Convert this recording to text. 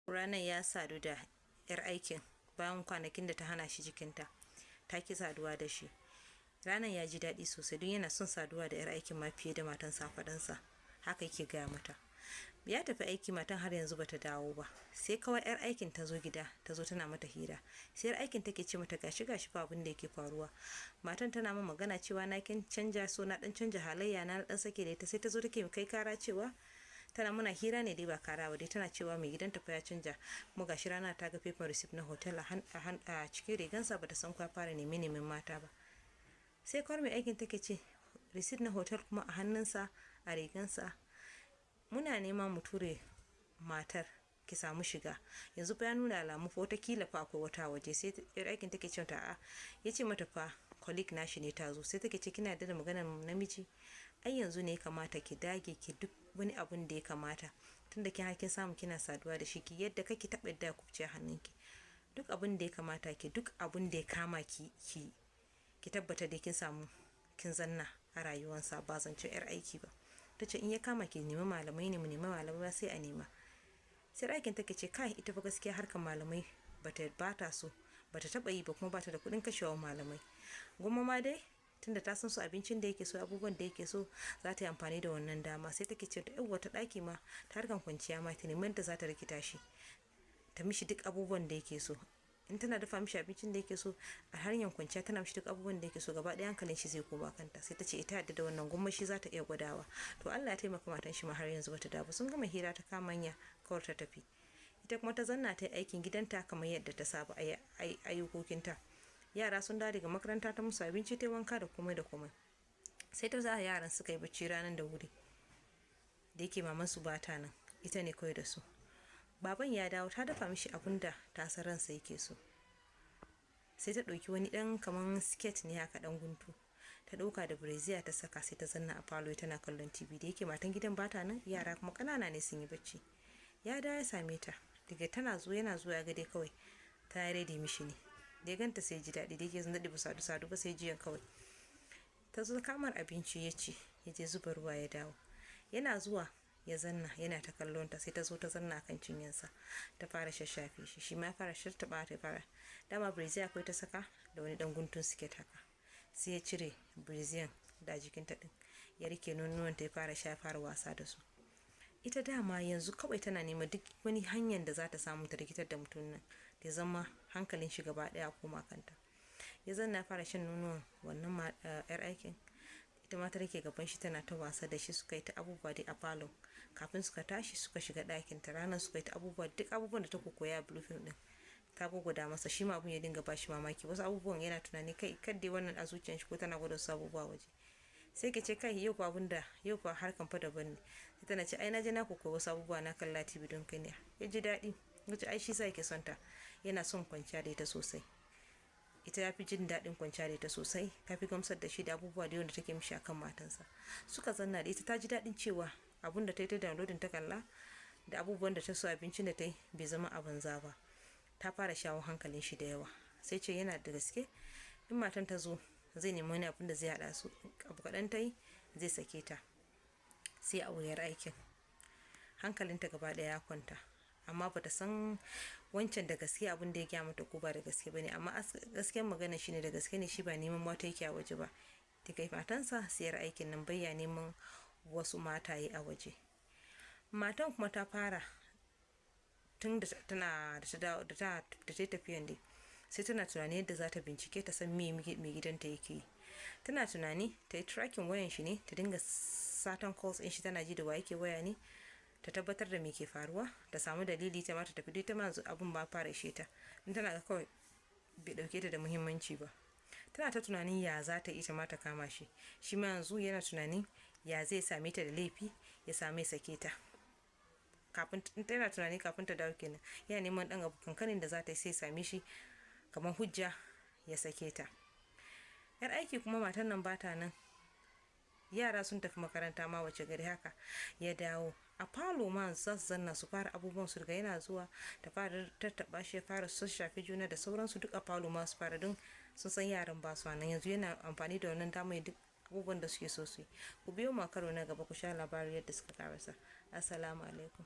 Ranar ya sadu da 'yar aikin bayan kwanakin da ta hana shi jikinta, ta ki saduwa da shi. Ranar ya ji daɗi sosai don yana son saduwa da 'yar aikin ma fiye da matansa. Faɗansa haka yake gaya mata. Ya tafi aiki, matan har yanzu bata dawo ba. Sai kawai 'yar aikin ta zo gida, ta zo tana mata hira. Sai 'yar aikin take ce mata, gashi gashi fa abin da yake faruwa, matan tana min magana cewa na kin canja, so na dan canja halayya na dan sake da ita. Sai ta zo take kai kara cewa tana muna hira ne dai, ba kara ba dai, tana cewa mai gidanta fa ya canja, kuma gashi rana ta ga paper receipt na hotel a cikin rigansa, bata san kwa fara neme nemen mata ba. Sai kawai mai aikin take ce, receipt na hotel kuma a hannunsa, a rigansa? Muna nema mu ture matar ki samu shiga. Yanzu fa ya nuna alamu fa wata fa akwai wata waje. Sai yar aikin take ce mata, a'a, ya ce mata fa colleague nashi ne ta zo. Sai take ce, kina da maganar namiji? Ai yanzu ne ya kamata ki dage, ki duk wani abun da ya kamata, tunda kin har kin samu kina saduwa da shi, ki yadda kake taɓa yadda kubce hannunki. Duk abun da ya kamata ki, duk abun da ya kama ki, ki tabbata dai kin samu kin zanna a rayuwansa, ba zancen yar aiki ba. Ta ce in ya kama ki nemi malamai ne, mu nemi malamai, sai a nema. Sai ɗakin take ce, kai, ita fa gaskiya harkar malamai bata bata so, bata taba yi ba, kuma bata da kuɗin kashewa malamai. Goma ma dai tunda ta san su abincin da yake so, abubuwan da yake so, za ta yi amfani da wannan dama. Sai take ce ta yan wata ɗaki ma ta harkar kwanciya ma, ta nemi da za ta rikita shi, ta mishi duk abubuwan da yake so. In tana dafa mishi abincin da yake so, a hanyar kwanciya tana mishi duk abubuwan da yake so, gaba ɗaya hankalin shi zai koma kanta. Sai ta ce ita yadda da wannan, gumma shi za ta iya gwadawa. To Allah ya taimaka, matan shi ma har yanzu bata dawo. Sun gama hira, ta kama hanya kawar ta tafi. Ita kuma ta zanna ta yi aikin gidanta kamar yadda ta saba ayyukokinta. Yara sun dawo daga makaranta, ta musu abinci, ta wanka da komai da komai. Sai ta sa yaran suka yi bacci ranar da wuri, da yake maman su bata nan, ita ne kawai da su. Baban ya dawo, ta dafa mishi abun da ta san ransa yake so. Sai ta ɗauki wani ɗan kaman skirt ne haka ɗan guntu, ta ɗauka da brassiere ta saka. Sai ta zanna a falo tana kallon TV, da yake matan gidan bata nan, yara kuma ƙanana ne, sun yi bacci. Ya dawo ya same ta. Daga tana zuwa, yana zuwa ya ga dai kawai ta ready mishi ne. Da ya ganta sai ji daɗi, da yake sun daɗe ba sadu sadu ba sai jiyan kawai. Ta zo kamar abinci ya ci, ya je zuba ruwa ya dawo. Yana zuwa ya zanna yana ta kallon ta. Sai ta zo ta zanna kan cinyansa, ta fara shashafe shi, shi ma ya fara shirtaɓa ta fara. Dama brassiere akwai ta saka da wani dan guntun siket haka. Sai ya cire brassiere da jikinta din, ya rike nonuwan ta, ya fara shafar wasa da su. Ita dama yanzu kawai tana neman duk wani hanyar da za ta samu ta rikitar da mutum nan, da zama hankalin shi gaba daya koma kanta. Ya zanna fara shan nonuwan wannan yar aikin, ita ma ta rike gaban shi tana ta wasa da shi. Suka yi ta abubuwa dai a falon kafin suka tashi suka shiga ɗakin ta. Ranar suka yi ta abubuwa, duk abubuwan da ta koya blue film din ta gwagwada masa. Shi ma abun ya dinga bashi mamaki. Wasu abubuwan yana tunani, kai, kar dai wannan a zuciyar shi ko tana gwada wasu abubuwa waje. Sai ke ce, kai, yau fa abun da yau fa harkan fa daban ne. Sai tana ce, ai na je na koyi wasu abubuwa, na kalla TV don kai ne. Ya ji daɗi, wace ai shi sa yake son ta, yana son kwanciya da ita sosai. Ita ya fi jin daɗin kwanciya da ita sosai, ta fi gamsar da shi da abubuwa da yawan da take mishi akan matansa. Suka zanna da ita, ta ji daɗin cewa abun da ta yi ta downloading ta kalla da abubuwan da ta so, abincin da ta yi bai zama a banza ba. Ta fara shawo hankalin shi da yawa. Sai ce yana da gaske, in matan ta zo zai nemi wani abun da zai haɗa su. Abu kaɗan ta yi zai sake ta, sai a wuyar aikin. Hankalinta gaba ɗaya ya kwanta, amma bata san wancan da gaske abin da ya gaya mata ko ba da gaske bane. Amma gaskiyar magana shine da gaske ne, shi ba neman wata yake a waje ba. Daga matansa siyar aikin nan, bayya neman wasu mataye a waje. Matan kuma ta fara tun da tana da ta da ta da ta tafiyan dai, sai tana tunani yadda za ta bincike ta san me mai gidanta yake yi. Tana tunani ta yi tracking wayan shi ne, ta dinga satan calls ɗin shi, tana ji da wa yake waya ne, ta tabbatar da me ke faruwa, ta samu dalili ta ma ta tafi. Duk ta ma abun ba fara ishe ta in tana ga kawai bai dauke ta da muhimmanci ba. Tana ta tunanin ya za ta ita ma ta kama shi. Shi ma yanzu yana tunanin ya zai same ta da laifi, ya same sake ta. Kafin tana tunani kafin ta dawo kenan, yana neman dan abu kankanin da za ta yi, sai same shi kamar hujja ya sake ta. Yar aiki kuma, matan nan bata nan, yara sun tafi makaranta ma. Wace gari haka ya dawo a falo ma, za su zanna su fara abubuwan su. Daga yana zuwa ta fara tattaba shi, ya fara shafe juna da sauransu, duk a falo ma su fara, don sun san yaran ba su nan. Yanzu yana amfani da wannan damar duk abubuwan da suke so su yi. Ku biyo mu a karo na gaba ku sha labarin yadda suka karasa. Assalamu alaikum.